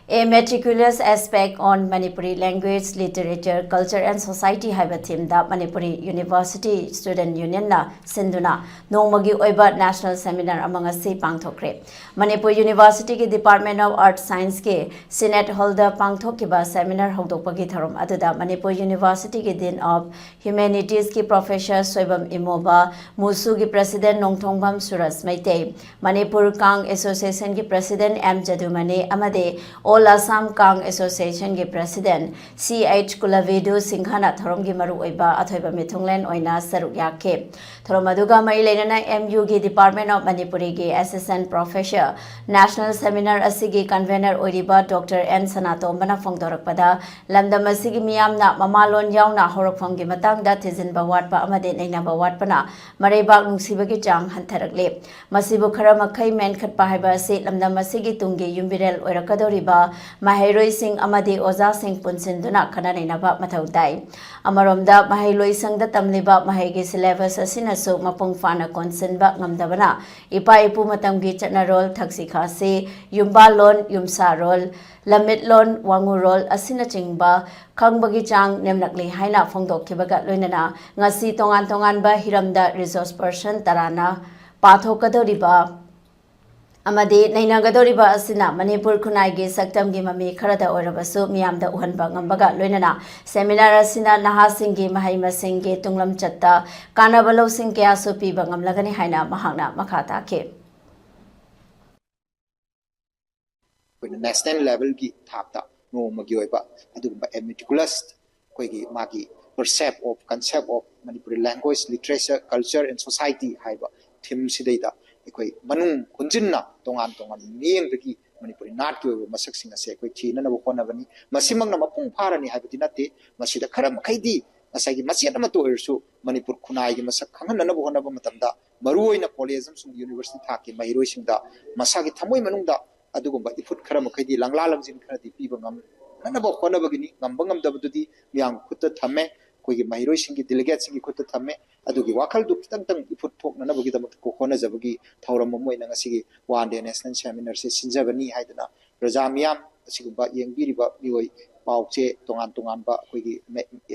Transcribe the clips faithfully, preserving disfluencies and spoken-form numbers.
A Meticulous Aspect on Manipuri Language, Literature, Culture and Society ꯍꯥꯏꯕ themeꯗ Manipuri university student ꯌꯨꯅꯤꯌꯟꯅ ꯁꯤꯟꯗꯨꯅ ꯅꯣꯡꯃꯒꯤ ꯑꯣꯏꯕ ꯅꯦꯁꯅꯦꯜ ꯁꯦꯃꯤꯅꯥꯔ ꯑꯃ ꯉꯁꯤ ꯄꯥꯡꯊꯣꯛꯈ꯭ꯔꯦ꯫ ꯃꯅꯤꯄꯨꯔ ꯌꯨꯅꯤꯚꯔꯁꯤꯇꯤꯒꯤ ꯗꯤꯄꯥꯔꯠꯃꯦꯟ ꯑꯣꯐ ꯑꯥꯔꯠ ꯁꯥꯏꯟꯁꯀꯤ ꯁꯤꯅꯦꯠ ꯍꯣꯜꯗ ꯄꯥꯡꯊꯣꯛꯈꯤꯕ ꯁꯦꯃꯤꯅꯥꯔ ꯍꯧꯗꯣꯛꯄꯒꯤ ꯊꯧꯔꯝ ꯑꯗꯨꯗ ꯃꯅꯤꯄꯨꯔ ꯌꯨꯅꯤꯚꯔꯁꯤꯇꯤꯒꯤ ꯗꯤꯟ ꯑꯣꯐ ꯍ꯭ꯌꯨꯃꯦꯅꯤꯇꯤꯁꯀꯤ ꯄ꯭ꯔꯣꯐꯦꯁꯔ ꯁꯣꯏꯕꯝ ꯏꯃꯣꯕ, ꯃꯨꯁꯨꯒꯤ ꯄ꯭ꯔꯦꯁꯤꯗꯦꯟꯠ ꯅꯣꯡꯊꯣꯡꯕꯝ ꯁꯨꯔꯖ ꯃꯩꯇꯩ, ꯃꯅꯤꯄꯨꯔ ꯀꯥꯡ ꯑꯦꯁꯣꯁꯤꯌꯦꯁꯟꯒꯤ ꯄ꯭ꯔꯦꯁꯤꯗꯦꯟꯠ ꯑꯦꯝ ꯖꯗꯨꯃꯅꯤ ꯑꯃꯗꯤ ꯑꯣꯜ ꯑꯁꯥꯝ ꯀꯥꯡ ꯑꯦꯁꯣꯁꯤꯌꯦꯁꯟꯒꯤ ꯄ꯭ꯔꯦꯁꯤꯗꯦꯟꯠ ꯁꯤ ꯑꯩꯆ ꯀꯨꯂꯚꯦꯗꯨ ꯁꯤꯡꯍꯅ ꯊꯧꯔꯝꯒꯤ ꯃꯔꯨꯑꯣꯏꯕ ꯑꯊꯣꯏꯕ ꯃꯤꯊꯨꯡꯂꯦꯟ ꯑꯣꯏꯅ ꯁꯔꯨꯛ ꯌꯥꯈꯤ꯫ ꯊꯧꯔꯝ ꯑꯗꯨꯒ ꯃꯔꯤ ꯂꯩꯅꯅ ꯑꯦꯝ ꯌꯨꯒꯤ ꯗꯤꯄꯥꯔꯠꯃꯦꯟ ꯑꯣꯐ ꯃꯅꯤꯄꯨꯔꯤꯒꯤ ꯑꯦꯁꯤꯁꯇꯦꯟꯠ ꯄ꯭ꯔꯣꯐꯦꯁꯔ ꯅꯦꯁꯅꯦꯜ ꯁꯦꯃꯤꯅꯥꯔ ꯑꯁꯤꯒꯤ ꯀꯟꯚꯦꯅꯔ ꯑꯣꯏꯔꯤꯕ ꯗꯣꯛꯇꯔ ꯑꯦꯟ ꯁꯅꯥꯇꯣꯝꯕꯅ ꯐꯣꯡꯗꯣꯔꯛꯄꯗ, ꯂꯝꯗꯝ ꯑꯁꯤꯒꯤ ꯃꯤꯌꯥꯝꯅ ꯃꯃꯥꯂꯣꯟ ꯌꯥꯎꯅ ꯍꯧꯔꯛꯐꯝꯒꯤ ꯃꯇꯥꯡꯗ ꯊꯤꯖꯤꯟꯕ ꯋꯥꯠꯄ ꯑꯃꯗꯤ ꯅꯩꯅꯕ ꯋꯥꯠꯄꯅ ꯃꯔꯩꯕꯥꯛ ꯅꯨꯡꯁꯤꯕꯒꯤ ꯆꯥꯡ ꯍꯟꯊꯔꯛꯂꯤ꯫ ꯃꯁꯤꯕꯨ ꯈꯔ ꯃꯈꯩ ꯃꯦꯟꯈꯠꯄ ꯍꯥꯏꯕ ꯑꯁꯤ ꯂꯝꯗꯝ ꯑꯁꯤꯒꯤ ꯇꯨꯡꯒꯤ ꯌꯨꯝꯕꯤꯔꯦꯜ ꯑꯣꯏꯔꯛꯀꯗꯧꯔꯤꯕ ꯃꯍꯩꯔꯣꯏꯁꯤꯡ ꯑꯃꯗꯤ ꯑꯣꯖꯥꯁꯤꯡ ꯄꯨꯟꯁꯤꯟꯗꯨꯅ ꯈꯟꯅ ꯅꯩꯅꯕ ꯃꯊꯧ ꯇꯥꯏ꯫ ꯑꯃꯔꯣꯝꯗ, ꯃꯍꯩꯂꯣꯏꯁꯪꯗ ꯇꯝꯂꯤꯕ ꯃꯍꯩꯒꯤ ꯁꯤꯂꯦꯕꯁ ꯑꯁꯤꯅꯁꯨ ꯃꯄꯨꯡ ꯐꯥꯅ ꯀꯣꯟꯁꯤꯟꯕ ꯉꯝꯗꯕꯅ ꯏꯄꯥ ꯏꯄꯨ ꯃꯇꯝꯒꯤ ꯆꯠꯅꯔꯣꯜ, ꯊꯛꯁꯤ ꯈꯥꯁꯤ, ꯌꯨꯝꯕꯥꯜꯂꯣꯟ, ꯌꯨꯝꯁꯥꯔꯣꯜ, ꯂꯝꯃꯤꯠꯂꯣꯟ, ꯋꯥꯉꯨꯔꯣꯜ ꯑꯁꯤꯅꯆꯤꯡꯕ ꯈꯪꯕꯒꯤ ꯆꯥꯡ ꯅꯦꯝꯂꯛꯂꯤ ꯍꯥꯏꯅ ꯐꯣꯡꯗꯣꯛꯈꯤꯕꯒ ꯂꯣꯏꯅꯅ ꯉꯁꯤ ꯇꯣꯉꯥꯟ ꯇꯣꯉꯥꯟꯕ ꯍꯤꯔꯝꯗ ꯔꯤꯁꯣꯔꯁ ꯄꯔꯁꯟ ꯇꯔꯥꯅ ꯄꯥꯊꯣꯛꯀꯗꯧꯔꯤꯕ ꯑꯃꯗꯤ ꯅꯩꯅꯒꯗꯧꯔꯤꯕ ꯑꯁꯤꯅ ꯃꯅꯤꯄꯨꯔ ꯈꯨꯟꯅꯥꯏꯒꯤ ꯁꯛꯇꯝꯒꯤ ꯃꯃꯤ ꯈꯔꯗ ꯑꯣꯏꯔꯕꯁꯨ ꯃꯤꯌꯥꯝꯗ ꯎꯍꯟꯕ ꯉꯝꯕꯒ ꯂꯣꯏꯅꯅ ꯁꯦꯃꯤꯅꯥꯔ ꯑꯁꯤꯅ ꯅꯍꯥꯁꯤꯡꯒꯤ ꯃꯍꯩ ꯃꯁꯤꯡꯒꯤ ꯇꯨꯡꯂꯝꯆꯠꯇ ꯀꯥꯟꯅꯕ ꯂꯧꯁꯤꯡ ꯀꯌꯥꯁꯨ ꯄꯤꯕ ꯉꯝꯂꯒꯅꯤ ꯍꯥꯏꯅ ꯃꯍꯥꯛꯅ ꯃꯈꯥ ꯇꯥꯈꯤ꯫ ꯑꯩꯈꯣꯏꯅ ꯅꯦꯁꯅꯦꯜ ꯂꯦꯚꯦꯜꯒꯤ ꯊꯥꯛꯇ ꯅꯣꯡꯃꯒꯤ ꯑꯣꯏꯕ ꯑꯗꯨꯒꯨꯝꯕ ꯑꯦ ꯃꯤꯇꯤꯀꯨꯂꯁ ꯑꯩꯈꯣꯏꯒꯤ ꯃꯥꯒꯤ percept of concept of Manipuri language, literature, culture and society ꯍꯥꯏꯕ ꯊꯤꯝꯁꯤꯗꯩꯗ ꯑꯩꯈꯣꯏ ꯃꯅꯨꯡ ꯍꯨꯟꯖꯤꯟꯅ ꯇꯣꯉꯥꯟ ꯇꯣꯉꯥꯟꯕ ꯃꯤꯠꯌꯦꯡꯗꯒꯤ ꯃꯅꯤꯄꯨꯔꯤ ꯅꯥꯠꯀꯤ ꯑꯣꯏꯕ ꯃꯁꯛꯁꯤꯡ ꯑꯁꯦ ꯑꯩꯈꯣꯏ ꯊꯤꯅꯅꯕ ꯍꯣꯠꯅꯕꯅꯤ꯫ ꯃꯁꯤꯃꯛꯅ ꯃꯄꯨꯡ ꯐꯥꯔꯅꯤ ꯍꯥꯏꯕꯗꯤ ꯅꯠꯇꯦ꯫ ꯃꯁꯤꯗ ꯈꯔ ꯃꯈꯩꯗꯤ ꯉꯁꯥꯏꯒꯤ ꯃꯆꯦꯠ ꯑꯃꯠꯇ ꯑꯣꯏꯔꯁꯨ ꯃꯅꯤꯄꯨꯔ ꯈꯨꯟꯅꯥꯏꯒꯤ ꯃꯁꯛ ꯈꯪꯍꯟꯅꯅꯕ ꯍꯣꯠꯅꯕ ꯃꯇꯝꯗ ꯃꯔꯨꯑꯣꯏꯅ ꯀꯣꯂꯦꯖ ꯑꯃꯁꯨꯡ ꯌꯨꯅꯤꯚꯔꯁꯤꯇꯤ ꯊꯥꯛꯀꯤ ꯃꯍꯩꯔꯣꯏꯁꯤꯡꯗ ꯃꯁꯥꯒꯤ ꯊꯃꯣꯏ ꯃꯅꯨꯡꯗ ꯑꯗꯨꯒꯨꯝꯕ ꯏꯐꯨꯠ ꯈꯔ ꯃꯈꯩꯗꯤ, ꯂꯪꯂꯥ ꯂꯪꯖꯤꯟ ꯈꯔꯗꯤ ꯄꯤꯕ ꯉꯝꯅꯅꯕ ꯍꯣꯠꯅꯕꯒꯤꯅꯤ꯫ ꯉꯝꯕ ꯉꯝꯗꯕꯗꯨꯗꯤ ꯃꯤꯌꯥꯝꯒꯤ ꯈꯨꯠꯇ ꯊꯝꯃꯦ꯫ ꯑꯩꯈꯣꯏꯒꯤ ꯃꯍꯩꯔꯣꯏꯁꯤꯡꯒꯤ, ꯗꯦꯂꯤꯒꯦꯠꯁꯤꯡꯒꯤ ꯈꯨꯠꯇ ꯊꯝꯃꯦ꯫ ꯑꯗꯨꯒꯤ ꯋꯥꯈꯜꯗꯨ ꯈꯤꯇꯪꯇꯪ ꯏꯐꯨꯠ ꯊꯣꯛꯅꯅꯕꯒꯤꯗꯃꯛꯇ ꯍꯣꯠꯅꯖꯕꯒꯤ ꯊꯧꯔꯝ ꯑꯃ ꯑꯣꯏꯅ ꯉꯁꯤꯒꯤ ꯋꯥꯟ ꯗꯦ ꯅꯦꯁꯅꯦꯜ ꯁꯦꯃꯤꯅꯥꯔꯁꯦ ꯁꯤꯟꯖꯕꯅꯤ ꯍꯥꯏꯗꯅ ꯄ꯭ꯔꯖꯥ ꯃꯤꯌꯥꯝ, ꯑꯁꯤꯒꯨꯝꯕ ꯌꯦꯡꯕꯤꯔꯤꯕ ꯃꯤꯑꯣꯏ ꯄꯥꯎ ꯆꯦ ꯇꯣꯉꯥꯟ ꯇꯣꯉꯥꯟꯕ ꯑꯩꯈꯣꯏꯒꯤ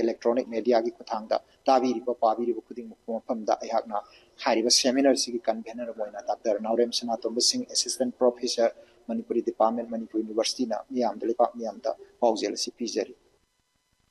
electronic mediaꯒꯤ ꯈꯨꯠꯊꯥꯡꯗ ꯇꯥꯕꯤꯔꯤꯕ, ꯄꯥꯕꯤꯔꯤꯕ ꯈꯨꯗꯤꯡꯃꯛꯀꯤ ꯃꯐꯝꯗ ꯑꯩꯍꯥꯛꯅ ꯍꯥꯏꯔꯤꯕ seminar ꯑꯁꯤꯒꯤ convener ꯑꯃ ꯑꯣꯏꯅ ꯗꯥꯛꯇꯔ ꯅꯥꯎꯔꯦꯝ ꯁꯅꯥꯇꯣꯝꯕ ꯁꯤꯡ, Assistant Professor, Manipuri Department, Manipur Universityꯅ ꯃꯤꯌꯥꯝꯗ, ꯂꯩꯕꯥꯛ ꯃꯤꯌꯥꯝꯗ ꯄꯥꯎꯖꯦꯜ ꯑꯁꯤ ꯄꯤꯖꯔꯤ꯫